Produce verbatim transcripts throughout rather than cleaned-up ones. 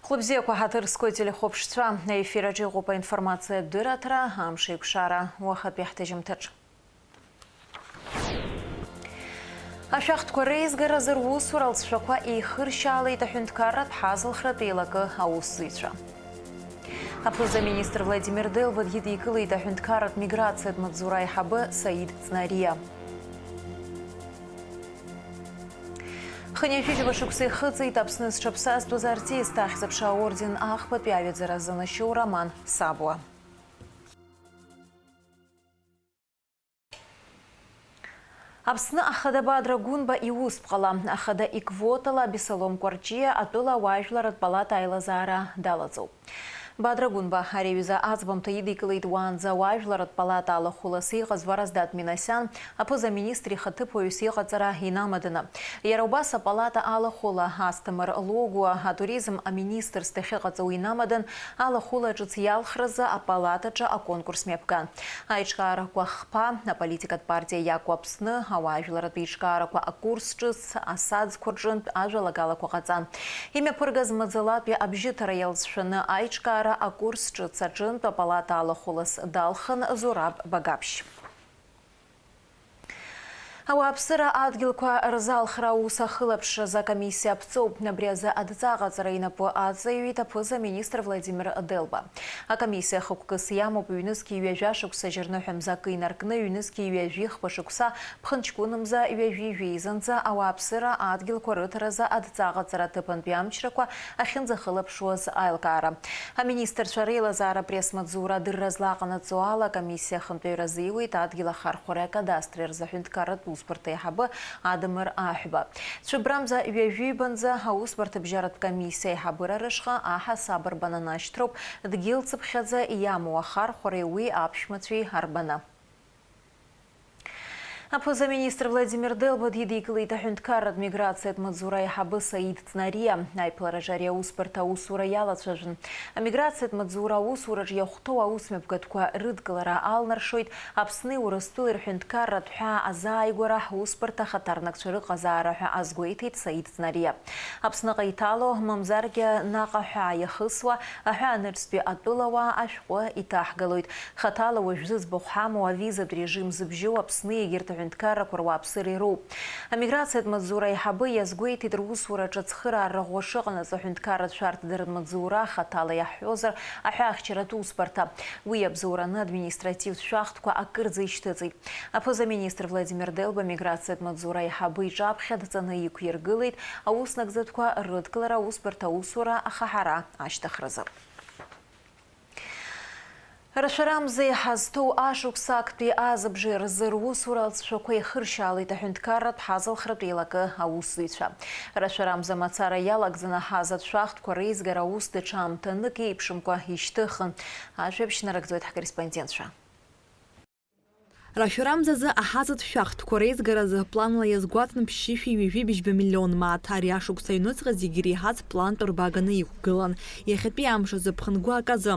Хәлыбзиақәа ҳаҭыр зқәу ателехәаԥшцәа, аефир аҿы иҟоуп аинформациатә дырраҭара, амш еиқәшара, уахатәи ҳҭыжьымҭаҿ. Ашәахтәқәа реизгаразы русура алҵшәақәа еихыршьаалеит аҳәынҭқарратә ҳазалхратә еилакы аусзуҩцәа. Аԥыза-министр Владимир Делба дидикылеит аҳәынҭқарратә миграциатә маҵзура аиҳабы Саид Ҵнариа. Хынҩажәижәаба шықәса ихыҵит Аԥсны зҽаԥсазтәыз артист Ахьӡ-аԥша аорден ахԥатәи аҩаӡара занашьоу Роман Сабуа. Аԥсны ахада Бадра Гәынба иусԥҟала, ахада иквотала Абессалом Кәарҷиа атәыла ауаажәларратә палата аилазаара далаҵоуп. Бадра Гәынба ари аҩыза аӡбамҭа идикылеит уаанӡа ауаажәларратә палата алахәылас иҟаз Вараздат Минасиан аԥыза-министр ихаҭыԥуаҩыс иҟаҵара инамаданы. Иара убас апалата алахәыла Асҭамыр Логуа атуризм аминистрс дахьыҟаҵоу инамадан алахәыла ҿыц иалхразы апалатаҿы аконкурс мҩаԥган. Аиҿкаарақәа хԥа, аполитикатә партиа Иаку Аԥсны, ауаажәларратә еиҿкаарақәа акурс ҿыц, асаӡқәа рҿынтә ажәалагалақәа ҟаҵан. Имҩаԥыргаз маӡалатәи абжьыҭара иалҵшәаны аиҿкаара акурс ҿыц аҿынтә апалата алахәылас далхын Зураб Багаԥшь. Ауааԥсыра адгьылқәа рзалхра аус ахылаԥшразы акомиссиа аԥҵоуп. Абри азы адҵаҟаҵара инапы аҵаҩит аԥыза-министр Владимир Делба. Акомиссиа хықәкыс иамоуп ҩнызқьи ҩажәа шықәса жьырныҳәа мза акы инаркны, ҩнызқьи ҩажәи хԥа шықәса ԥхынҷкәынмза ҩажәи жәеизанӡа ауааԥсыра адгьылқәа рыҭаразы адҵаҟаҵара аҭыԥантәи амчрақәа ахьынӡахылаԥшуаз аилкаара. Аминистрцәа реилазаара апресс-маҵзура адырра злаҟанаҵо ала, акомиссиа ахантәаҩра азиуеит адгьыл ахархәареи акадастри рзы аҳәынҭқарратә усбарҭа аиҳабы Адамыр Аҳәба. Цәыббрамза ҩажәи ҩбанӡа аусбарҭабжьаратә комиссиа аиҳабыра рышҟа аҳасаб арбаны анашьҭроуп дгьылцыԥхьаӡа иамоу ахархәареи уи аԥшәмацәеи арбаны. Аԥыза-министр Владимир Делба дидикылеит аҳәынҭқарратә миграциатә маҵзура аиҳабы Саид Ҵнариа. Аиԥылараҿы ари аусбарҭа аусура иалацәажәон. Амиграциатә маҵзура аусураҿы иахәҭоу аусмҩаԥгатәқәа рыдкылара алнаршоит Аԥсни Урыстәылеи рҳәынҭқарратә ҳәаа азааигәара ҳусбарҭа ахаҭарнакцәа рыҟазаара ҳәа азгәеиҭеит Саид Ҵнариа. Аԥсныҟа иҭало, мамзаргьы наҟ аҳәаа иахысуа, аҳәаанырцәтәи атәылауаа ашәҟәы иҭаҳгалоит. Хаҭала уажә зыӡбахә ҳамоу авизатә режим зыбжьоу Аԥсни егьырҭ аҳәынҭқаррақәа руааԥсыреи роуп. Амиграциатә маҵзура аиҳабы иазгәеиҭеит, русураҿы ацхыраара ӷәӷәа шыҟанаҵ аҳәынҭқарратә шәарҭадаратә маҵзура, хаҭала иаҳҳәозар, аҳәаахьчаратә усбарҭа. Уи иабзоураны административтә шәахтәқәа акырӡа ишьҭыҵит. Аԥыза-министр Владимир Делба амиграциатә маҵзура аиҳабы иҿаԥхьа дҵаны иқәиргылеит аус нагӡатәқәа рыдкылара аусбарҭа аусура ахаҳара ашьҭыхразы. Рашәарамза иҳазҭоу ашықәс актәи азыбжеи рзы русура алҵшәақәа еихыршьаалеит аҳәынҭқарратә ҳазалхратә еилакы аусзуҩцәа. Рашәарамза мацара иалагӡаны аҳазатә шәахтәқәа реизгара аус даҽа аамҭанык еиԥшымкәа ишьҭыхын. Ажәабжь нарыгӡоит ҳкорреспондентцәа. Рашәарамзазы аҳазатә шәахтәқәа реизгаразы планла иазгәаҭан ԥшьышәи ҩажәи быжьба миллион мааҭ. Ари ашықәс аҩныҵҟа зегьы иреиҳаз плантә рбаганы иқәгылан. Иахьатәи амш азы ԥхынгәаак азы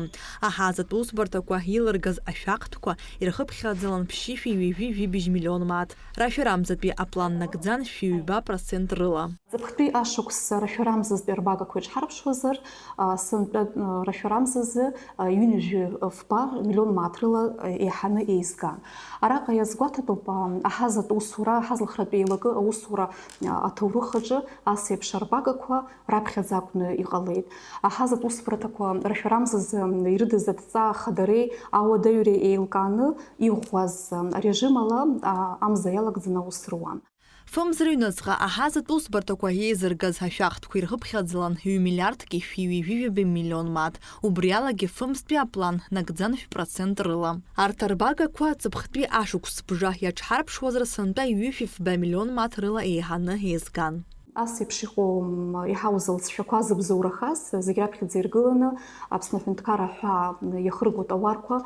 аҳазатә усбарҭақәа илыргаз ашәахтәқәа ирхыԥхьаӡалан ԥшьышәи ҩажәи жәибжь миллион мааҭ. Рашәарамзатәи аплан нагӡан шәи ҩба процент рыла. Ҵыԥхтәи ашықәс рашәарамзазтәи арбагақәа иҿҳарԥшуазар, а, сынтәа, а, рашәарамзазы, а, ҩынҩажәи фба миллион мааҭ рыла, а, еиҳаны еизган. Араҟа иазгәаҭатәуп, а, аҳазатә усура, аҳазлхратә еилакы аусура, а, аҭоурых аҿы ас еиԥш арбагақәа раԥхьаӡа акәны иҟалеит. Аҳазатә усбарҭақәа рашәарамзазы ирыдыз адҵа хадареи ауадаҩреи еилкааны иӷәӷәаз, а, арежим ала, а, амза иалагӡаны аус руан. Фымз рыҩныҵҟа аҳазатә усбарҭақәа еизыргаз ашәахтәқәа ирхыԥхьаӡалан ҩ-миллиардки шәи ҩажәи жәаба миллион мааҭ, убри алагьы фымзтәи аплан нагӡан шә-процент рыла. Арҭ арбагақәа ҵыԥхтәи ашықәс бжа иаҿҳарԥшуазар сынтәа ҩышәи фба миллион мааҭ рыла еиҳаны еизган. Ас еиԥш иҟоу, м, иҳауз алҵшәақәа зыбзоурахаз, зегь раԥхьаӡа иргыланы Аԥсны аҳәынҭқарра аҳәаа иахырго атауарқәа, м,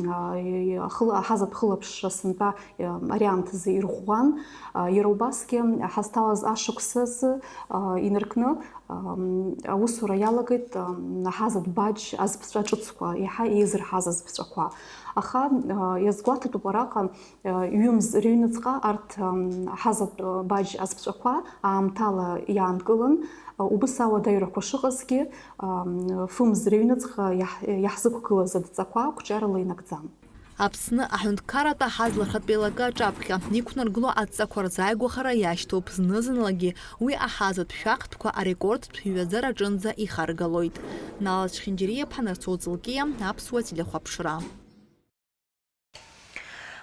а, и-, ахыла-, аҳазатә хылаԥшра сынтәа, м, ари аамҭазы ирӷәӷәан. А, иара убасгьы ҳазҭалаз ашықәс азы, а, инаркны, ам, аусура иалагеит, ам, аҳазатә баџь азԥҵәа ҿыцқәа, еиҳа еизырҳаз азԥҵәақәа. Аха, а, иазгәаҭатәуп араҟа, а, ҩымз рыҩныҵҟа арҭ, ам, аҳазатә баџь азԥҵәақәа аамҭала Иаанкылан, убыс ауадаҩрақәа шыҟазгьы, фымз рыҩныҵҟа иаҳ-, иаҳзықәгылаз адҵақәа ақәҿиарала инагӡан. Аԥсны аҳәынҭқарратә аҳазлархатә еилакы аҿаԥхьа иқәнаргыло адҵақәа рзааигәахара иашьҭоуп, зны-зынлагьы уи аҳазатә шәахтәқәа арекордтә ҩаӡара аҿынӡа ихаргалоит. Нала Чхинџьариа-иԥҳа, Нарсоу Ҵлкиа, Аԥсуа телехәаԥшра.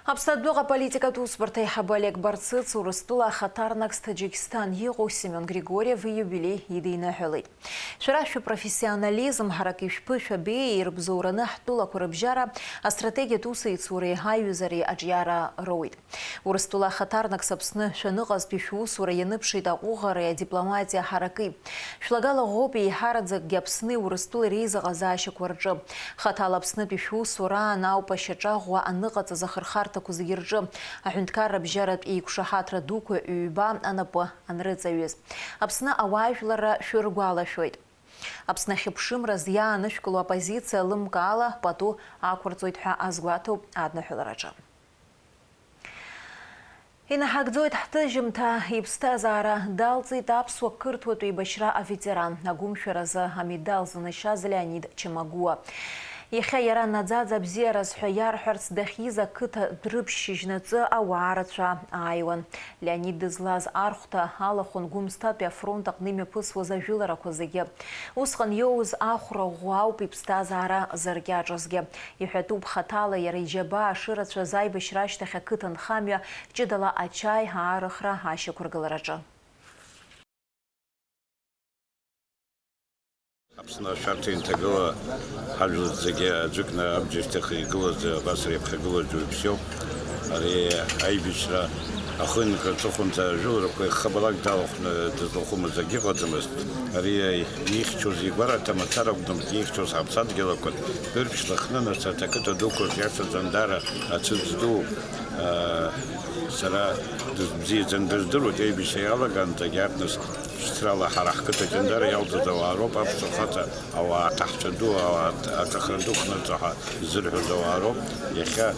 Аԥсны адәныҟа аполитикатә усбарҭа аиҳабы Олег Барцыц Урыстәыла ахаҭарнакс Таџьикисҭан иҟоу Семион Григорьев ииубилеи идиныҳәалеит. Шәара шәыпрофессионализм ҳарак ишәԥышәабеи ирыбзоураны ҳтәылақәа рыбжьара астратегиатә усеицуреи аиҩызареи аҿиара роуеит. Урыстәыла ахаҭарнакс Аԥсны шәаныҟазтәи шәусура ианыԥшит аҟәыӷареи адипломатиа ҳараки. Шәлагала ӷәӷәоуп еиҳараӡакгьы Аԥсни Урыстәылеи реизыҟазаашьақәа рҿы. Хаҭала Аԥснытәи шәусураан ауп ашьаҿа ӷәӷәа аныҟаҵаз ахырхарҭақәа зегьы рҿы аҳәынҭқарра бжьаратә еиқәшаҳаҭра дуқәа ҩба анапы анрыҵаҩыз. Аԥсны ауаажәларра шәыргәалашәоит. Аԥсны ахьыԥшымраз иаанышәкыло аппозициа лымкаала пату ақәырҵоит ҳәа азгәаҭоуп адныҳәалараҿы. Инаҳагӡоит ҳҭыжьымҭа, иԥсҭазаара далҵит аԥсуа-қырҭуатә еибашьра аветеран, агәымшәаразы амедал занашьаз Леонид Чамагуа. Иахьа иара наӡаӡа абзиараз ҳәа иарҳәарц дахьиз ақыҭа Дәрыԥшь шьыжьнаҵы ауаа рацәа ааиуан. Леонид дызлаз архәҭа алахәын Гәымсҭатәи афронт аҟны имҩаԥысуаз ажәыларақәа зегьы. Усҟан иоуз ахәра ӷәӷәа ауп иԥсҭазаара зыркьаҿызгьы. Иҳәатәуп, хаҭала иара иџьабаа шырацәаз аибашьра ашьҭахь ақыҭанхамҩа ҷыдала ачаи аарыхра ашьақәыргылараҿы. Аԥсны ашәарҭа инҭагыла ҳажәлар зегьы аӡәыкны абџьар шьҭахь игылаз, абас реиԥхьагылоу аӡә уаҩԥсоуп. Ари аибашьра ахы инкы аҵыхәанӡа ажәыларақәа ихабалак далахәны дызлахәымыз акгьы ыҟаӡамызт. Ари ихьчоз игәараҭа мацара акәӡамызт, ихьчоз ҳаԥсадгьыл акәын. Дәрыԥшь лыхнынарц аҭакыҭа дуқәа рҿы иацыз Андара ацәыӡ ду, аа, сара дызбзиаӡаны дыздыруеит, аибашьра иалагаанӡагьы арҭ нас шьҭрала ҳара ҳқыҭаҿы Андара иалҵыз ауаа роуп, аԥсуа хаҵа, ауаа аҭаҳцәа ду, ауаа аҿахра ду хнырҵәо ҳәа ззырҳәоз ауаа роуп. Иахьа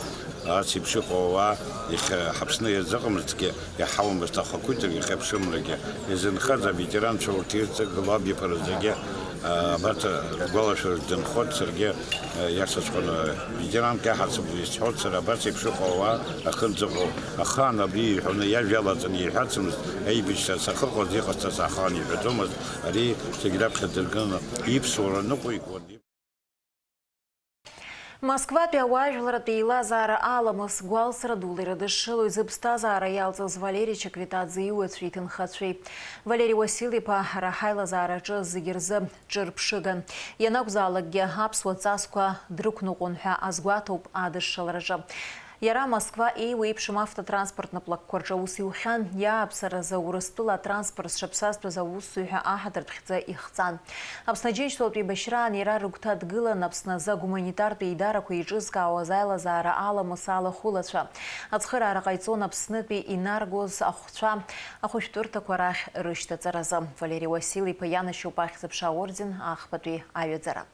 ас еиԥш иҟоу ауаа, иахьа ҳаԥсны иазыҟамызҭгьы, иаҳауамызт ахақәиҭрагьы, ахьыԥшымрагьы. Изынхаз аветеранцәа урҭ ирҵагылоу абиԥара зегьы, а, абарҭ ргәалашәара рзынхоит саргьы, а, иашаҵәҟьаны ветеранк иаҳасабала исҳәоит сара, абас еиԥш иҟоу ауаа ахьынӡаҟоу. Ахаан абри иҳәаны иажәа иалаҵаны иҳәацымызт, аибашьра сахьыҟаз иҟасҵаз ахаан иҳәаӡомызт, ари зегь раԥхьа дырганы иԥсуара ныҟәигон. Москватәи ауаажәларратә еилазаара аламыс гәалсра дула ирыдышшылоит зыԥсҭазаара иалҵыз Валери Чеквитаӡе иуацәеи иҭынхацәеи. Валери Уасил-иԥа ҳара ҳаилазаараҿы зегьы рзы ҿырԥшыган. Ианакәзаалакгьы аԥсуа ҵасқәа дрықәныҟәон ҳәа азгәаҭоуп адышшылараҿы. Иара Москва еиуеиԥшым автотранспорттә плакқәа рҿы аус иухьан, иааԥсаразы Урыстәыла атранспорт зҽаԥсазтәыз аусзуҩ ҳәа аҳаҭыртә хьӡы ихҵан. Аԥсны Аџьынџьтәылатә еибашьраан иара рыгәҭа дгылан Аԥсны азы агуманитартә еидарақәа еиҿызкаауаз аилазаара аламыс алахәылацәа. Ацхыраара ҟаиҵон Аԥснытәи инаргоз ахәцәа ахәышәтәырҭақәа рахь рышьҭаҵаразы. Валери Уасил-иԥа ианашьоуп Ахьӡ-аԥша аорден ахԥатәи аҩаӡара.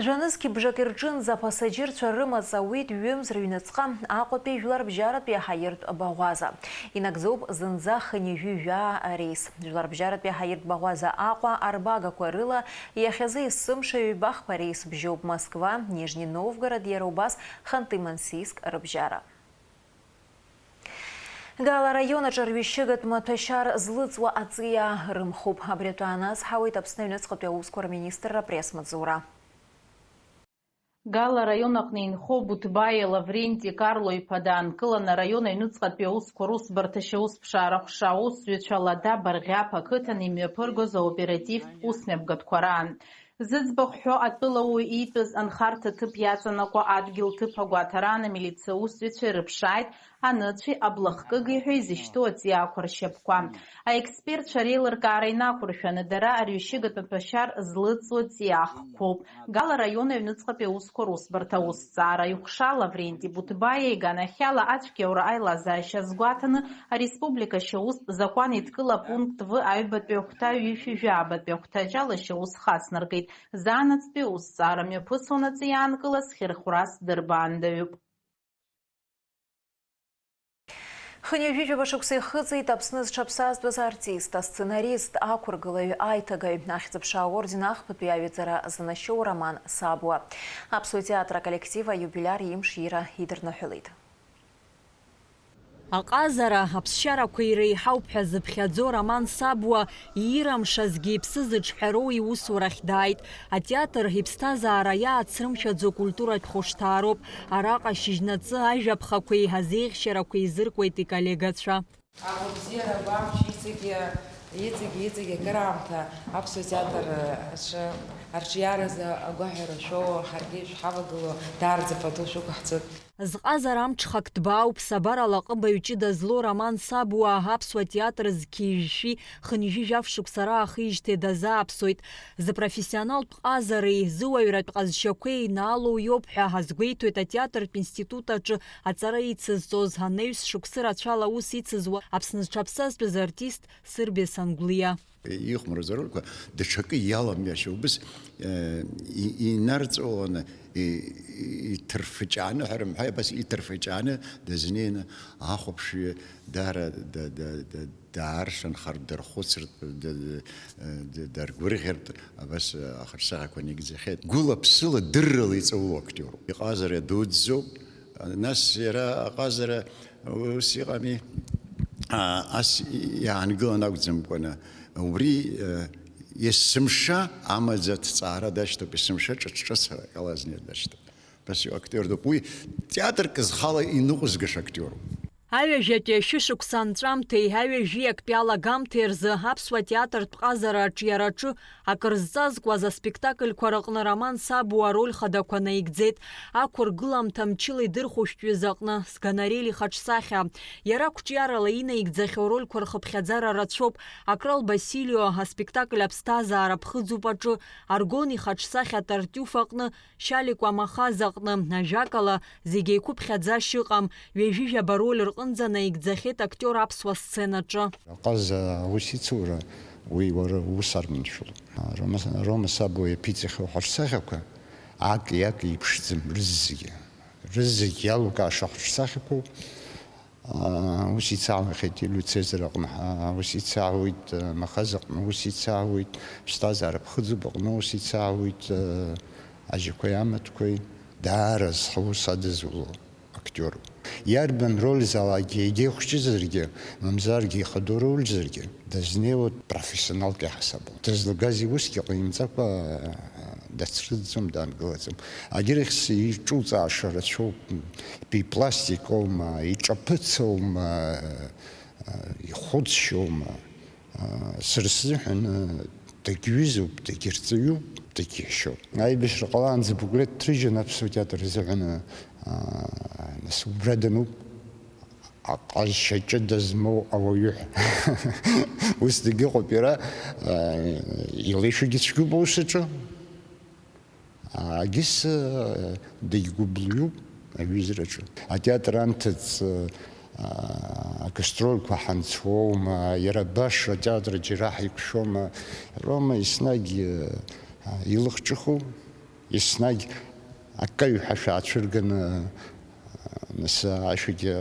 Жәанызқь бжак ирҿынӡа апасаџьырцәа рымаҵ ауит ҩымз рыҩныҵҟа Аҟәатәи жәларбжьаратәи аҳаиртә баӷәаза. Инагӡоуп зынӡа хынҩажәи жәаа арейс. Жәларбжьаратәи аҳаиртә баӷәаза Аҟәа арбагақәа рыла иахьазы есымша ҩба-хԥа рейс бжьоуп Москва, Нижни Новгород, иара убас Ханты-Мансийск рыбжьара. Гала араион аҿы арҩышьыгатә маҭәашьар злыҵуа аҵиаа рымхуп. Абри атәы ааназҳауеит Аԥсны аҩныҵҟатәи аусқәа рминистрра апресс-маҵзура. Гала араион аҟны инхо Буҭбаиа Лавренти Карло-иԥа даанкылан араион аҩныҵҟатәи аусқәа русбарҭа ашьаусԥшаара ҟәша аусзуҩцәа Лада Барӷьаԥ ақыҭан имҩаԥыргоз аоперативтә усмҩаԥгатәқәа раан. Зыӡбахә ҳәо атәылауаҩ иитәыз анхарҭа ҭыԥ иаҵанакуа адгьыл ҭыԥ агәаҭараан амилициа усзуҩцәа ирыԥшааит аныцәеи аблахкыги ҳәа изышьҭоу аҵиаақәа ршьапқәа. Аекспертцәа реилыркаара инақәыршәаны, дара арҩышьыгатә маҭәашьар злыҵуа ҵиаа хкуп. Гала араион аҩныҵҟатәи аусқәа русбарҭа аусҭҵаара аиҟәша Лавренти Буҭбаиа иганахьала ацәгьаура аилазаашьа азгәаҭаны, ареспублика ашьаустә закәан еидкыла апункт В аҩбатәи ахәҭа ҩышәи жәаабатәи ахәҭаҷ ала ашьаус хацнаркит. Заанаҵтәи аусҭҵаара мҩаԥысуанаҵы иаанкылаз хьырхәрас дырбаандаҩуп. Хынҩажәижәаба шықәса ихыҵит Аԥсны зҽаԥсазтәыз артист, асценарист, ақәыргылаҩ, аиҭагаҩ, Ахьӡ-аԥша аорден ахԥатәи аҩаӡара занашьоу Роман Сабуа. Аԥсуа театр аколлектив аиубилиар имш ира идырныҳәалеит. Аҟазара аԥсшьарақәа иреиҳауп ҳәа зыԥхьаӡо Роман Сабуа иира мшазгьы иԥсы зыҿҳәароу иусурахь дааит. Атеатр иԥсҭазаара иаацрымшәаӡо культуратә хәышҭаароуп. Араҟа шьыжьнаҵы ажәаԥхақәеи азеиӷьшьарақәеи зыркуеит иколлегацәа. Агәабзиара агәамч иҵегьы, иҵегьы, иҵегьы акыраамҭа аԥсуа театр аҿы арҿиаразы агәаҳәара шәоу ҳаргьы ишәҳавагылоу даараӡа пату шәықәаҳҵоит. Зҟазара амҽхак ҭбаауп, ԥсабарала аҟыбаҩ ҷыда злоу Роман Сабуа аԥсуа театр зқьи жәшәи хынҩажәи жәаф шықәса раахижьҭеи дазааԥсоит. Зыпрофессионалтә ҟазареи зыуаҩратә ҟазшьақәеи наалоу иоуп ҳәа азгәеиҭоит атеатртә институт аҿы аҵара ицызҵоз, анаҩс шықәсы рацәала аус ицызуа Аԥсны зҽаԥсазтәыз артист Сырбеи Сангәлиа. Ихәмаруаз арольқәа даҽакы иаламҩашьо убыс, э, и-, инарҵәауаны, и-, и-, иҭырфыҷааны ҳәа рымҳәа, абас иҭырфыҷааны дазнеины ахәаԥшҩы даара да-, да-, да-, дааршанхартә, дархәыцыртә, да-, да-, да-, даргәырӷьартә, абас ахаҿсахьақәа нагӡахьеит. Гәыла-ԥсыла дыррала иҵаулоу актиоруп. Иҟазара дуӡӡоуп. Нас иара аҟазара ус иҟами, а, ас иаангылан акәӡамкәаны, убри, э, есымша амаӡа аҭҵаара дашьҭоуп, есымша ҿыц-ҿыц акала азнеир дашьҭоуп. Абас иҟоу актиор дууп. Уи театрк зхала иныҟәызгаша актиоруп. Аҩажәатәи ашәышықәса анҵәамҭеи аҩажәи актәи алагамҭеи рзы аԥсуа театртә ҟазара аҿиараҿы акыр зҵазкуаз аспектакльқәа рыҟны Роман Сабуа ароль хадақәа наигӡеит. Ақәыргыламҭа мчыла идырхәышәтәҩыз аҟны Сганарели ихаҿсахьа. Иара ақәҿиарала инаигӡахьоу арольқәа рхыԥхьаӡара рацәоуп. Акрал Басилио аспектакль Аԥсҭазаара ԥхыӡуп аҿы, Аргон ихаҿсахьа Тартиуф аҟны, Шьаликәа Махаз аҟны, ажәакала, зегь еиқәыԥхьаӡашьа ыҟам, ҩажәижәаба роль рҟынӡа наигӡахьеит актиор аԥсуа сценаҿы. Аҟаза аусеицура уи уара уус арманшәалоуп. Рома, Рома Сабуа иаԥиҵахьоу ҳаҿсахьақәа аки-аки еиԥшӡам, рызегьы, рызегь иалукааша ҳаҿсахьақәоуп. Аа, ус ицаауахеит Иулиу Цезар аҟны, аа, ус ицаауеит, э, Махаз аҟны, ус ицаауеит, Ԥсҭазаара ԥхыӡуп аҟны, ус ицаауеит, э, Ажьақәеи амаҭқәеи, даара зҳаус адызуло актиоруп. Иарбан рользаалакгьы, егьа ихәҷызаргьы, мамзаргьы ихадоу рользаргьы, дазнеиуа профессионалтә иаҳасабала. Дызлагаз иусгьы ҟаимҵакәа, э, дацрыҵӡом, даангылаӡом. Агьырахь иҿуҵааша рацәоуп, ипластикоума, иҿаԥыцоума, ихәыцшьоума, сара сзыҳәан дагьҩызоуп, дагьырҵаҩуп, дагьиашьоуп. Аибашьра ҟалаанӡа буклет ҭрыжьын аԥсуа театр азыҳәан, нас убра дануп аҟазшьа ҷыда змоу ауаҩы ҳәа. Ус дагьыҟоуп иара, илеишәагьы цәгьоуп аус аҿы. Агьыс, э, дагьгәыблҩуп аҩызараҿы. Атеатр анҭыҵ, э, агастрольқәа ҳанцәоума, иара баша атеатр џьара ҳаиқәшәома, Рома еснагь, э, илыхҿыху, еснагь акаҩ ҳәа шәаацәырганы, Нас ашәагьы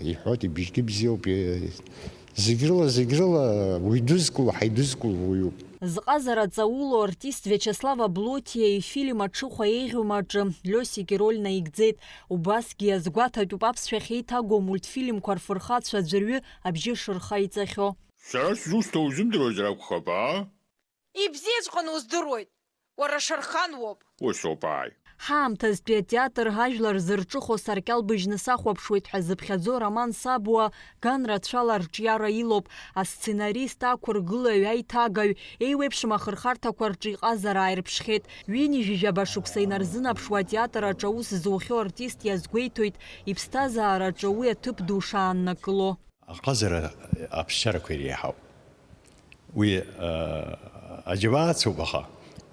иҳәоит, ибжьгьы бзиоуп, зегь рыла, зегь рыла уаҩ дызкыло, ҳаидызкыло уаҩуп. Зҟазара ҵаулоу артист Виачеслав Аблотиа ифильм Аҽыхәа еиӷьума аҿы Лиосик ироль наигӡеит. Убасгьы иазгәаҭатәуп аԥсшәахь еиҭагоу амультфильмқәа рфырхацәа аӡәырҩы абжьы шырха иҵахьоу. Сара сзусҭоу узымдыруазар акәхап, аа? Ибзиаҵәҟьаны уздыруеит, уара Шархан уоуп. Усоуп, ааи. Ҳаамҭазтәи атеатр ажәлар зырҿыхо саркьал быжьны сахәаԥшуеит ҳәа зыԥхьаӡо Роман Сабуа ган рацәала арҿиара илоуп. Асценарист, ақәыргылаҩ, аиҭагаҩ, еиуеиԥшым ахырхарҭақәа рҿы иҟазара ааирԥшхьеит. Ҩынҩажәижәаба шықәса инарзынаԥшуа атеатр аҿы аус зухьоу артист иазгәеиҭоит иԥсҭазаараҿы уи аҭыԥ ду шааннакыло. Аҟазара аԥсшьарақәа иреиҳауп. Уи, а, аџьабаа ацуп, аха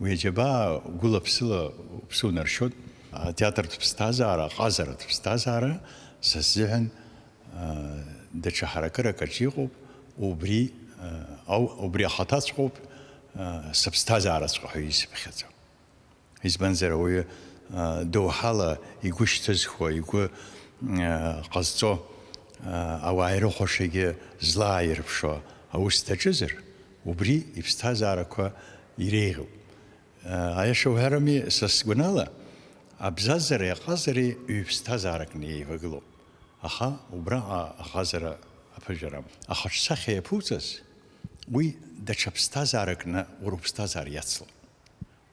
уи аџьабаа гәыла-ԥсыла уԥсы унаршьоит. Атеатртә ԥсҭазаара, аҟазаратә ԥсҭазаара са сзыҳәан, а, даҽа ҳаракырак аҿы иҟоуп, убри, а, ау-, убри ахаҭаҵәҟьоуп, а, сыԥсҭазаараҵәҟьа ҳәа исыԥхьаӡо. Избанзар, ауаҩы, а, доуҳала игәы шьҭызхуа, игәы, а, ҟазҵо, Ауаа ирыхәашагьы злааирԥшуа аус даҿызар, убри иԥсҭазаарақәа иреиӷьуп. Аиаша уҳәарами, са сгәанала, абзазареи аҟазареи ҩԥсҭазааракны еивагылоуп. Аха убраҟа аҟазара аԥыжәарам. Ахаҿсахьа иаԥуҵаз, уи даҽа ԥсҭазааракны уара уԥсҭазаара иацлоит.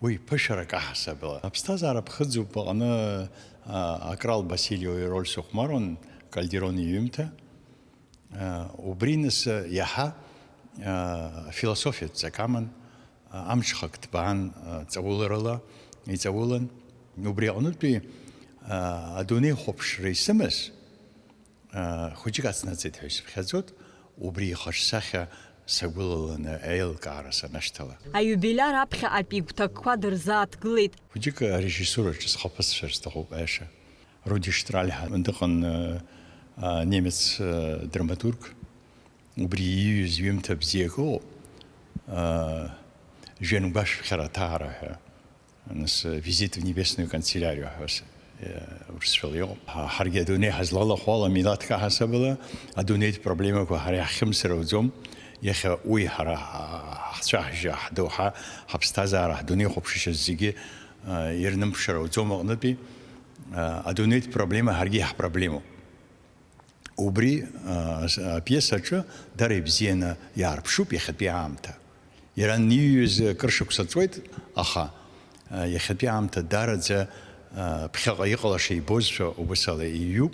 Уи ԥышәарак аҳасабала. Аԥсҭазаара ԥхыӡуп аҟны, а, Акрал Басилио ироль сыхәмаруан, Кальдерон иҩымҭа. А, убри нас, а, иаҳа, а, философиатә ҵак аман, а, амҽхак ҭбаан, а, ҵауларала иҵаулан. Убри аҟнытәи, а, адунеи хәаԥшра исымаз, Хәыҷык ацнаҵеит ҳәа исыԥхьаӡоит, убри ихаҿсахьа сагәылаланы аилкаара санашьҭала. Аиубилиар аԥхьаҟатәи игәҭакқәа дырзааҭгылеит. Хәыҷык арежиссураҿы схаԥыццәар сҭахуп, аиаша. Руди Штраль ҳәа дыҟан, немец драматург, убри ииҩыз ҩымҭа бзиак ыҟоуп, Жәҩангәашәԥхьара аҭаара ҳәа. Нас, Визит в небесную канцелярию ҳәа, э, урысшәала иҟоуп. Ҳа-, ҳаргьы адунеи ҳазлалахәу ала, милаҭк аҳасабала, адунеитә проблемақәа ҳара иаҳхьымсыр ауӡом. Иахьа уи ҳара ҳ-, ҳцәаҳжьы, ҳдоуҳа, ҳаԥсҭазаара, ҳдунеихәаԥшышьа зегьы, э, ирнымԥшыр ауӡом аҟнытәи, э, адунеитә проблема ҳаргьы иаҳпроблемоуп. Убри, а, с-, апиеса аҿы дара ибзианы иаарԥшуп иахьатәи аамҭа. Иара аниҩыз акыр шықәса ҵуеит, аха, а, иахьатәи аамҭа дараӡа, а, ԥхьаҟа иҟалаша ибозшәа убыс ала иҩуп,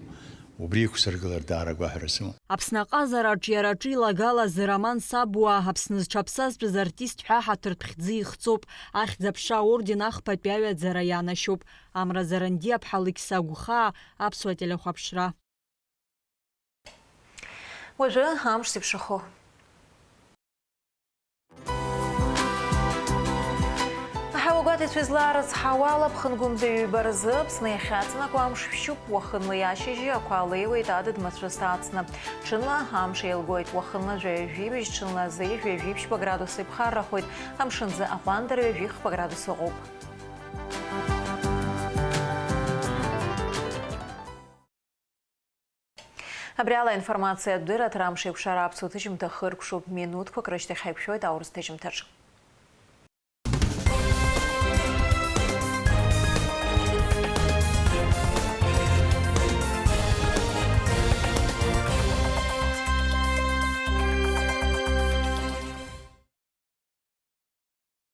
убри иқәсыргылар даара агәаҳәара сымоуп. Аԥсны аҟазараҿ иара аҿы илагалаз Роман Сабуа, Аԥсны зҽаԥсазтәыз артист ҳәа ҳаҭыртә хьӡы ихҵоуп, Ахьӡ-аԥша аорден ахԥатәи аҩаӡара ианашьоуп, Амра Зарандиаԥҳа Лықьса Гәхаа, Аԥсуа телехәаԥшра. Уажәы амш зеиԥшрахо. Аҳауагәаҭаҩцәа излаарыцҳауа ала, Аԥхын гәымза ҩба рзы Аԥсны иахьаҵанакуа амш шәшьуп, уахынла иашьыжьы ақәа леиуеит адыд-мацәыс ацны. Ҽынла амш еилгоит, уахынла жәаҩа-жәибжь, ҽынла зеи жәаҩа-жәиԥшьба градус иԥхаррахоит, амшынӡы аҟәандара ҩажәихԥа градус ыҟоуп. Абри ала аинформациатә дырраҭара амш еиқәшара аԥсуа ҭыжьымҭа хыркәшоуп, минуҭқәак рышьҭахь ҳаиқәшәоит аурыс ҭыжьымҭаҿ.